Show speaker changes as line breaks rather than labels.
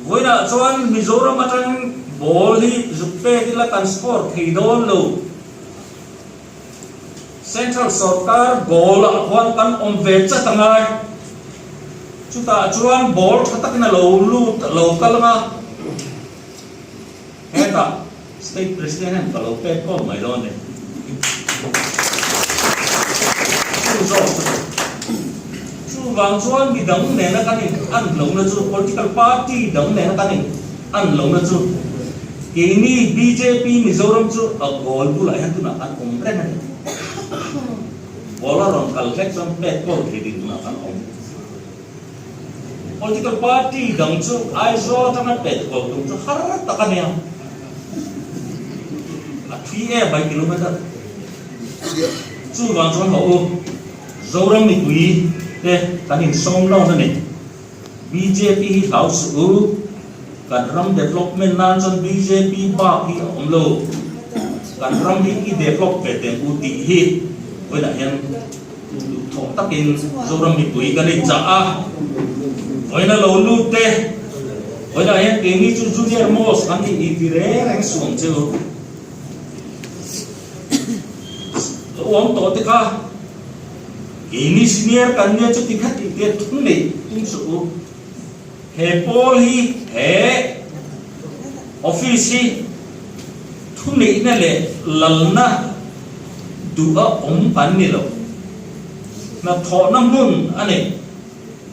Vawiinah chuan Mizoram atangin ball hi zuk pek ila kan score thei dawn lo. Central sorkar goal ah khuan kan awm ve chat a ngai. Chutah chuan ball tha takin a lo lut a lo kal anga hetah State President hian ka lo pek kawm mai dawn a ni. Chu zawk chu chuvang chuan mi dang nena kan in an lohna chu political party dang nena kan in an lohna chu Keini bjp Mizoram chu a goal bulah hian tunah kan awm reng a ni. Ball a rawn kal hlek chuan pet goal thei ding tunah kan awm. Political party dang chu Aizawl atanga pet goal tum chu har tak a nia. A thi em mai kilometer. Chuvang chuan haw u, Zoram mipui te kan insawm dawn a ni. Bjp hi hlau suh u, kan ram development nan chuan bjp bak hi a awm lo, kan ram hi i develop ve teng u tih hi vawiinah hian duhthawh takin Zoram mipui kan inchah a, vawiina lo lut te, vawiinah hian keini chu junior most kan nih i ti reng reng suh ang che u. Lo awm tawh te kha. Keini senior kan nia chuti kha tih te thu neih tum suh u. He pawl hi he office hi thu neihna leh lalna duh a awm kan ni lo. Hnathawhna hmun a ni.